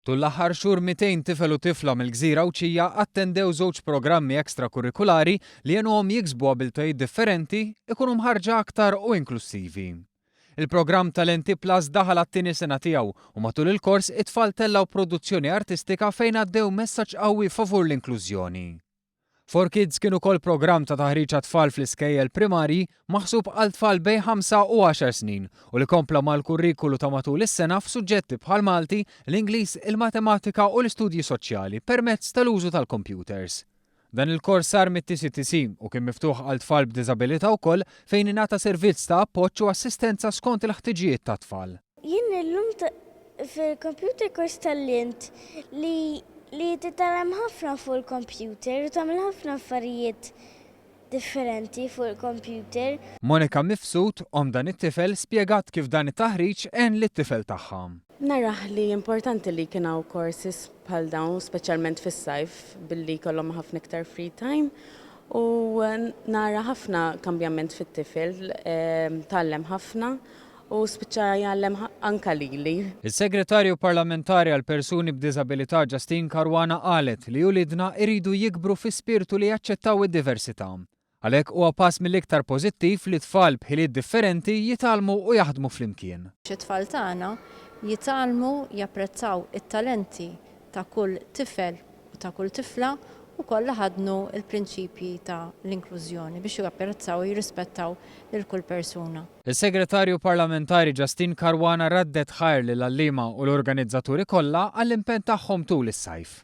Tul l-aħħar xhur 200 tifel u tifla mill-gżira Għawdxija attendew żewġ programmi extrakurrikulari li għenuhom jiksbu abiltajiet differenti, ikunu mħarrġa aktar u inklussivi. Il-programm Talenti Plus daħal għat-tieni sena tiegħu u matul il-kors it-tfal tellgħu produzzjoni artistika fejn għaddew messaġġ qawwi favur l-inklużjoni. For Kids kien ukoll programm ta' taħriġ għat-tfal fl-iskejjel primarji maħsub għal tfal bejn ħamsa u għaxar snin u li kompla mal-kurrikulu ta' matul is-sena f'suġġetti bħall-Malti, l-Ingliż, il-Matematika u l-Istudji Soċjali permezz tal-użu tal-kompjuters. Dan il-kors sar mit-TCTC u kien miftuħ għal tfal b'diżabilità wkoll fejn ingħata servizz ta' appoġġ u assistenza skont il-ħtiġijiet tat-tfal. Jien illum fil-computer course tgħallimt li li titgħallem ħafna fuq il-computer u tagħmel ħafna affarijiet differenti fuq il-computer. Monica Mifsud, omm dan it-tifel, spjegat kif dan it-taħriġ għen lit-tifel tagħha. Narah li importanti li jkun hawn courses bħal dawn, speċjalment fis-sajf billi jkollhom ħafna iktar free time u nara ħafna kambjament fit-tifel, tgħallem ħafna U spiċċa jgħallem anka lili. Is-Segretarju Parlamentari għall-Persuni b'Diżabilità Justyne Caruana qalet li uliedna jridu jikbru fi spirtu li jaċċettaw id-diversità. Għalhekk huwa pass mill-iktar pożittiv li tfal b'ħiliet differenti jitgħallmu u jaħdmu flimkien. It-tfal tagħna jitgħallmu japprezzaw it-talenti ta' kull tifel u ta' kull tifla u kollha ħaddnu l-prinċipji ta' l-inklużjoni biex japprezzaw u jirrispettaw lil kull persuna. Is-Segretarju Parlamentari Justyne Caruana raddet ħajr lill-għalliema u l-organizzaturi kollha għall-impenn tagħhom tul is-sajf.